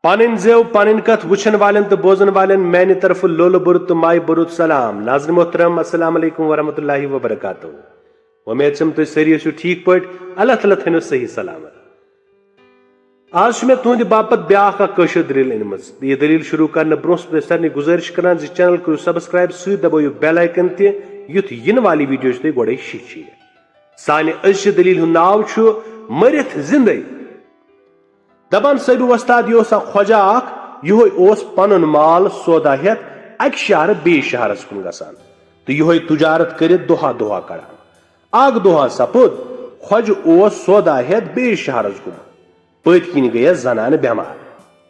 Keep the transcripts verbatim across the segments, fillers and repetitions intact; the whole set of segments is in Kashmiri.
پنٕنۍ زٮ۪و، پنٕنۍ کتھ وٕچھن والٮ۪ن تہٕ بوزن والٮ۪ن میانہِ طرفہٕ لولہٕ بوٚرُت تہٕ مایہِ بوٚرُت سلام۔ ناظرین محترم، السلام علیکم ورحمۃ اللہ وبرکاتہ۔ وۄمید چھم تُہۍ سٲری ٲسِو ٹھیٖک پٲٹھۍ۔ اللہ تعالیٰ تھٲینو صحیح سلامت۔ آز چھِ مےٚ تُہنٛدِ باپتھ بیٛاکھ اکھ کٲشِر دٔلیٖل أنمٕژ۔ یہِ دٔلیٖل شروٗع کرنہٕ برٛونٛہہ چھُس بہٕ سارنٕے گُزٲرِش کران زِ channel کٔرِو subscribe، سۭتۍ دبٲیِو bell icon تہِ، یُتھ یِنہٕ والہِ video چھِ تۄہہِ گۄڈَے شیٚچھِ یہِ۔ سانہِ أزچہِ دٔلیٖلہِ ہُنٛد ناو چھُ مٔرِتھ زِندَے۔ دپان صٲبہِ وۄستاد، یہِ اوس اکھ خۄجہ اکھ، یِہوٚے اوس پنُن مال سودا ہٮ۪تھ اکہِ شہرٕ بیٚیِس شہرس کُن گژھان تہٕ یِہوٚے تجارت کٔرِتھ دۄہا دۄہا کڑان۔ اکھ دۄہا سپُد خۄجہِ اوس سودا ہٮ۪تھ بیٚیِس شہرس گوٚمُت۔ پٔتۍ کِنۍ گٔیَس زنانہٕ بٮ۪مار۔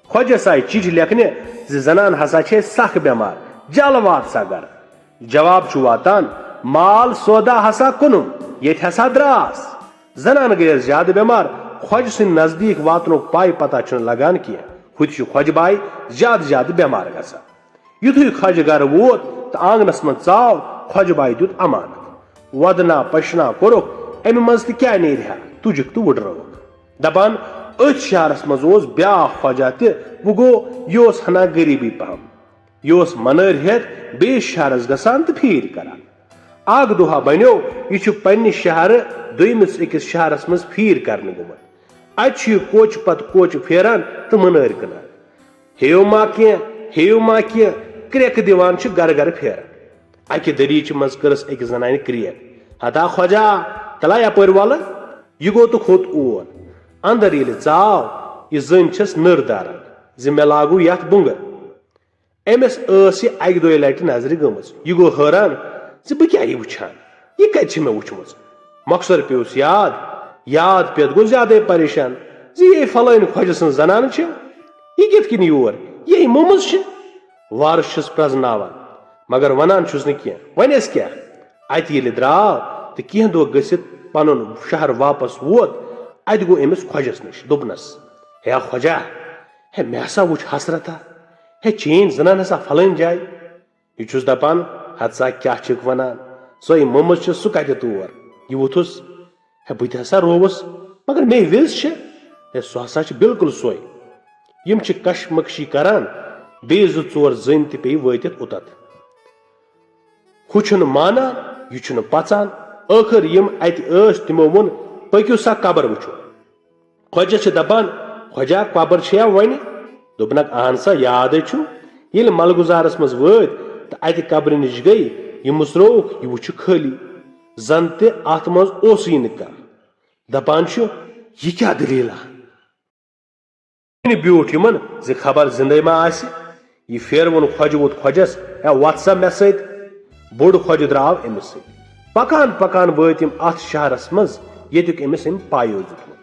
خۄجس آیہِ چِٹھۍ لیکھنہِ زِ زنان ہسا چھے سخ بٮ۪مار، جل وات سا گرٕ۔ جواب چھُ واتان، مال سودا ہسا کٕنُم، ییٚتہِ ہسا دراس۔ زنان گٔیَس زیادٕ بٮ۪مار، خۄجہِ سٕنٛدِ نزدیٖک واتنُک پاے پتہ چھُنہٕ لگان کینٛہہ۔ ہُتہِ چھُ خۄجہِ باے زیادٕ زیادٕ بٮ۪مار گژھان۔ یُتھُے خۄجہِ گرٕ ووت تہٕ آنگنس منٛز ژاو، خۄجہِ باے دیُت امانت۔ وۄدنا پشنا کوٚرُکھ، امہِ منٛز تہِ کیاہ نیرِ ہا، تُجکھ تہٕ وُڈرٲوکھ۔ دپان، أتھۍ شہرس منٛز اوس بیاکھ خۄجہ تہِ، وۄنۍ گوٚو یہِ اوس ہنا غریبی پہم۔ یہِ اوس منٲرۍ ہٮ۪تھ بیٚیِس شہرس گژھان تہٕ پھیٖرۍ کران۔ اکھ دۄہا بنیو، یہِ چھُ پننہِ شہرٕ دوٚیمِس أکِس شہرس منٛز پھیٖرۍ کرنہِ گوٚمُت۔ اتہِ چھُ یہِ کوچہِ پتہٕ کوچہِ پھیران تہٕ منٲرۍ کٕنان۔ ہیٚیِو ما کینٛہہ، ہیٚیِو ما کینٛہہ، کرٛٮ۪کہٕ دِوان چھُ گرٕ گرٕ پھیران۔ اکہِ دٔریٖچہِ منٛز کٔرٕس أکِس زنانہِ کرٛیک، ہتا خۄجا، تلہ یپٲرۍ وۄلہٕ۔ یہِ گوٚو تہٕ کھوٚت اور۔ اندر ییٚلہِ ژاو، یہِ زٔنۍ چھس نٔر داران زِ مےٚ لاگو یتھ بُنٛگہٕ۔ أمِس ٲس یہِ اکہِ دۄیہِ لٹہِ نظرِ گٔمٕژ۔ یہِ گوٚو حٲران زِ بہٕ کیٛاہ یہِ وٕچھان، یہِ کتہِ چھِ مےٚ وٕچھمٕژ؟ مۄخصر پیوٚس یاد، یاد پٮ۪تھ گوٚو زیادَے پریشان زِ یے فلٲنۍ خۄجہِ سٕنٛز زنانہٕ چھِ، یہِ کِتھ کٔنۍ یور، یے مٔمٕژ چھِ۔ وارٕ چھِس پرٛزناوان، مگر ونان چھُس نہٕ کینٛہہ۔ وۄنۍ ٲسۍ کیٛاہ؟ اتہِ ییٚلہِ درٛاو تہٕ کینٛہہ دۄہ گٔژھِتھ پنُن شہر واپس ووت، اتہِ گوٚو أمِس خۄجس نِش، دوٚپنس، ہے خۄجا، ہے مےٚ ہسا وٕچھ حسرتا، ہے چٲنۍ زنان ہسا فلٲنۍ جایہِ۔ یہِ چھُس دپان، ہتسا کیٛاہ چھِکھ ونان؟ سۄے مٔمٕژ چھِ، سُہ کتہِ تور؟ یہِ ووٚتھُس، ہے بہٕ تہِ ہسا رووُس، مگر مے وِز چھِ، ہے سُہ ہسا چھُ بالکل سۄے۔ یِم چھِ کشمکشی کران، بیٚیہِ زٕ ژور زٔنۍ تہِ پیٚیہِ وٲتِتھ اوٚتتھ۔ ہُہ چھُنہٕ مانان، یہِ چھُنہٕ پژان۔ ٲخٕر یِم اتہِ ٲسۍ، تِمو ووٚن، پٔکِو سا قبر وٕچھو۔ خۄجس چھِ دپان، خۄجا، قبر چھےٚ یا وۄنہِ؟ دوٚپنکھ، اہن سا، یادے چھُ۔ ییٚلہِ ملگُزارس منٛز وٲتۍ تہٕ اتہِ قبرِ نِش گٔے، یہِ مُژرووُکھ، یہِ وُچھِ خٲلی، زن تہِ اتھ منٛز اوسُے نہٕ کانٛہہ۔ دپان چھُ، یہِ کیٛاہ دٔلیٖلہ؟ وۄنۍ بیوٗٹھ یِمن زِ خبر زِندَے ما آسہِ۔ یہِ پھیروُن خۄجہِ ووٚتھ خۄجس، ہے وۄتھ سا مےٚ سۭتۍ۔ بوٚڑ خۄجہِ درٛاو أمِس سۭتۍ۔ پکان پکان وٲتۍ یِم اتھ شہرس منٛز، ییٚتیُک أمِس أمۍ پاے اوس دیُتمُت۔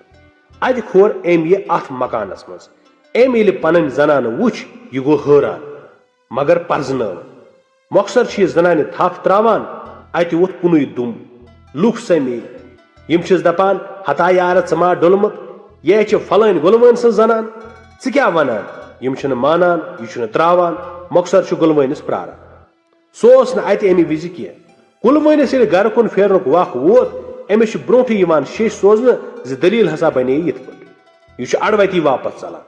اتہِ کھور أمۍ یہِ اتھ مکانس منٛز۔ أمۍ ییٚلہِ پنٕنۍ زنانہٕ وُچھ، یہِ گوٚو حٲران، مگر پرزنٲوٕن۔ مۄخصر چھِ یہِ زنانہِ تھپھ تراوان، اتہِ ووٚتھ کُنُے دُم۔ لُکھ سمے۔ یِم چھِس دپان، ہتا یارٕ، ژٕ ما ڈوٚلمُت؟ یہِ چھِ فلٲنۍ گُلوٲنۍ سٕنٛز زنان۔ ژٕ کیٛاہ ونان؟ یِم چھِنہٕ مانان، یہِ چھُنہٕ تراوان۔ مۄخصر چھُ گُلوٲنِس پراران۔ سُہ اوس نہٕ اتہِ امہِ وِزِ کینٛہہ۔ گُلوٲنِس ییٚلہِ گرٕ کُن پھیرنُک وق ووت، أمِس چھِ برونٛٹھٕے یِوان شیٚچھ سوزنہٕ زِ دٔلیٖل ہسا بنے یِتھ پٲٹھۍ۔ یہِ چھُ اڑوتی واپس ژلان۔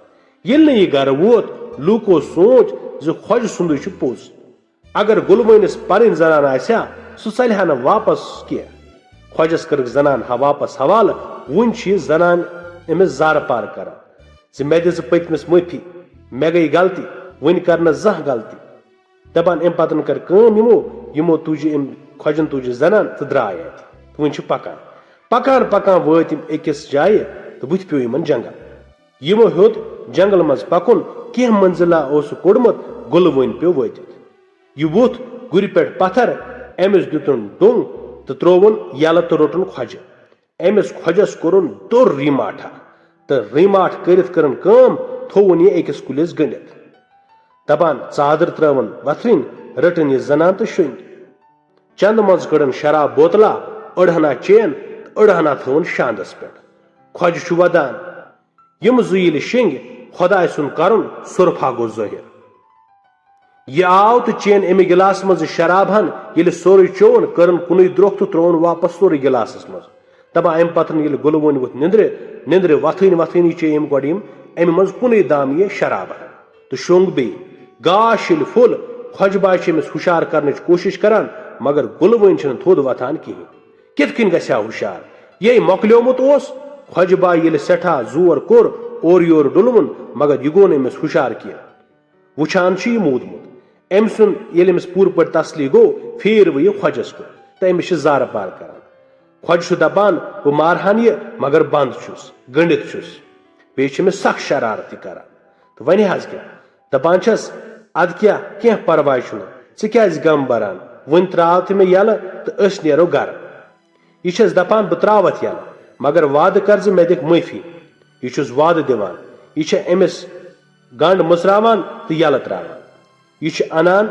ییٚلہِ نہٕ یہِ گرٕ ووت، لوٗکو سونٛچ زِ خۄجہِ سُنٛدُے چھُ پوٚز۔ اگر گُلوٲنِس پرٕنۍ زنان آسہِ ہا، سُہ ژلہِ ہا نہٕ واپس کینٛہہ۔ خۄجس کٔرٕکھ زنان ہا واپس حوالہٕ، وُنہِ چھِ یہِ زنان أمِس زارٕ پار کران زِ مےٚ دِژٕ پٔتمِس معٲفی، مےٚ گٔے غلطی، وُنہِ کرٕ نہٕ زانٛہہ غلطی۔ دپان، امہِ پتہٕ کٔر کٲم یِمو، یِمو تُج أمۍ خۄجن تُج یہِ زنان تہٕ درٛاے اتہِ۔ تہٕ وُنہِ چھِ پکان۔ پکان پکان وٲتۍ یِم أکِس جایہِ تہٕ بُتھِ پیوٚو یِمن جنگل۔ یِمو ہیوٚت جنگل منٛز پکُن، کینٛہہ منزلہ اوسُکھ کوٚڑمُت، گُلہٕ وٲنۍ پیوٚو وٲتِتھ۔ یہِ ووٚتھ گُرِ پٮ۪ٹھ پتھر، أمِس دیُتُن ڈوٚنگ تہٕ ترووُن یلہٕ تہٕ روٚٹُن خۄجہِ۔ أمِس خۄجس کوٚرُن دوٚر ریماٹھا تہٕ ریماٹھ کٔرِتھ کٔرٕن کٲم، تھووُن یہِ أکِس کُلِس گٔنڈِتھ۔ دپان، ژادر ترٲوٕن وتھرِنۍ، رٔٹٕن یہِ زنان تہٕ شٔنگۍ۔ چندٕ منٛز کٔڑٕن شراب بوتلہ، أڑ ہنا چین تہٕ أڑ ہنا تھٲوٕن شاندس پٮ۪ٹھ۔ خۄجہِ چھُ ودان۔ یِم زٕ ییٚلہِ شٔنگۍ، خۄداے سُنٛد کرُن سۄرپھا گوٚو ظٲہِر۔ یہِ آو تہٕ چین اَمہِ گِلاسہٕ منٛز شراب ہن، ییٚلہِ سورُے چیوٚون، کٔرٕن کُنُے درٛوٚکھ تہٕ ترٛووُن واپس سورُے گِلاسس منٛز۔ دپان، اَمہِ پتہٕ ییٚلہِ گُلہٕ وٲنۍ ووٚتھ نِندرِ، نِندرِ وۄتھٕنۍ وۄتھٕنی چے أمۍ گۄڈٕ یِم امہِ منٛز کُنُے دام یہِ شرابہ۔ تہٕ شوٚنٛگ بیٚیہِ۔ گاش ییٚلہِ پھوٚل، خۄجہٕ باے چھِ أمِس ہُشار کرنٕچ کوٗشِش کران، مگر گُلہٕ وٲنۍ چھِنہٕ تھوٚد وۄتھان کِہیٖنۍ۔ کِتھ کٔنۍ گژھِ ہا ہُشار؟ یے مۄکلیومُت اوس۔ خۄجہٕ باے ییٚلہِ سٮ۪ٹھاہ زور کوٚر، اورٕ یورٕ ڈُلوُن، مگر یہِ گوٚو نہٕ أمِس ہُشار کینٛہہ۔ وٕچھان چھُ یہِ موٗدمُت۔ أمۍ سُنٛد ییٚلہِ أمِس پوٗرٕ پٲٹھۍ تسلی گوٚو، پھیٖر وۄنۍ یہِ خۄجَس کُن تہٕ أمِس چھِ زارٕ پار کران۔ خۄجہِ چھُ دپان، "بہٕ مارہن یہِ، مگر بنٛد چھُس، گٔنڈِتھ چھُس۔ بیٚیہِ چھِ مےٚ سخ شرارت تہِ کران۔" تہٕ وۄنۍ حظ کیٛاہ؟ دپان چھَس، "اَدٕ کیٛاہ، کینٛہہ پرواے چھُنہٕ، ژٕ کیٛازِ غم بران؟ وۄنۍ ترٛاو تہٕ مےٚ یَلہٕ تہٕ أسۍ نیرو گرٕ۔" یہِ چھَس دپان، "بہٕ ترٛاوَتھ یَلہٕ، مگر وعدٕ کر زِ مےٚ دِکھ معٲفی۔" یہِ چھُس وعدٕ دِوان۔ یہِ چھےٚ أمِس گنٛڈ مٕژراوان تہٕ یَلہٕ ترٛاوان۔ یہِ چھِ اَنان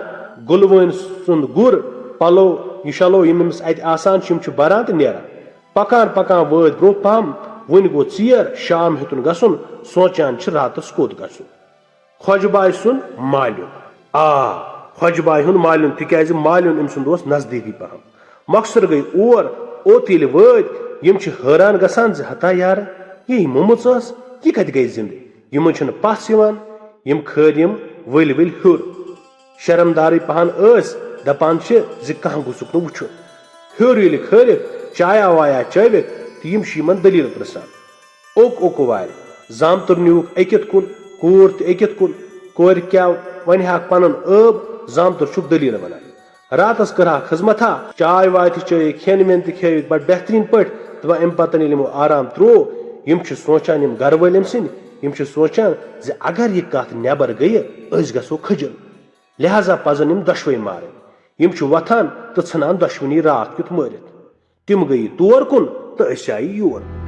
گُلہٕ وٲنۍ سُنٛد گُر، پَلو، یہِ شَلو، یِم أمِس اَتہِ آسان چھِ، یِم چھِ بَران تہٕ نیران۔ پَکان پَکان وٲتۍ برٛونٛہہ پَہَم، وُنہِ گوٚو ژیر، شام ہیوٚتُن گژھُن، سونٛچان چھِ راتَس کوٚت گژھُن۔ خۄجہٕ باے سُنٛد مالیُن۔ آ، خۄجہٕ باے ہُنٛد مالیُن، تِکیٛازِ مالیُن أمۍ سُنٛد اوس نزدیٖکٕے پَہَم۔ مۄخصر گٔے اور، اوٚت ییٚلہِ وٲتۍ، یِم چھِ حٲران گژھان زِ ہتا یارٕ، یہِ مُمٕژ ٲس، یہِ کَتہِ گٔے زِندٕ؟ یِمَن چھُنہٕ پَس یِوان، یِم کھٲرۍ یِم ؤلۍ ؤلۍ ہیوٚر۔ شرمدارٕے پَہَن ٲسۍ، دَپان چھِ زِ کانٛہہ گوٚژھُکھ نہٕ وٕچھُن۔ ہیوٚر ییٚلہِ کھٲرِکھ، چایا وایا چٲوِکھ تہٕ یِم چھِ یِمَن دٔلیٖل پِرٛژھان۔ اوٚک اوٚک وارِ، زامتُر نیوٗکھ أکِتھ کُن، کوٗر تہِ أکِتھ کُن، کورِ کیٛاہ وَنہِ ہاکھ پَنُن ٲب، زامتُر چھُکھ دٔلیٖل وَنان۔ راتَس کٔرہاکھ خٔذمَتھا، چاے واے تہِ چٲیِکھ، کھٮ۪ن وٮ۪ن تہِ کھیٚیِکھ، بَڑٕ بہتریٖن پٲٹھۍ۔ تہٕ وۄنۍ اَمہِ پَتَن ییٚلہِ یِمو آرام ترٛوو، یِم چھِ سونٛچان، یِم گَرٕ وٲلۍ أمۍ سٕنٛدۍ، یِم چھِ سونٛچان زِ اگر یہِ کَتھ نٮ۪بَر گٔیہِ، أسۍ گژھو کھٔجَن۔ لہذا پَزَن یِم دۄشوَے مارٕنۍ۔ یِم چھِ وۄتھان تہٕ ژھٕنان دۄشوٕنی راتھ کیُتھ مٲرِتھ۔ تِم گٔیہِ تور کُن تہٕ أسۍ آیہِ یور۔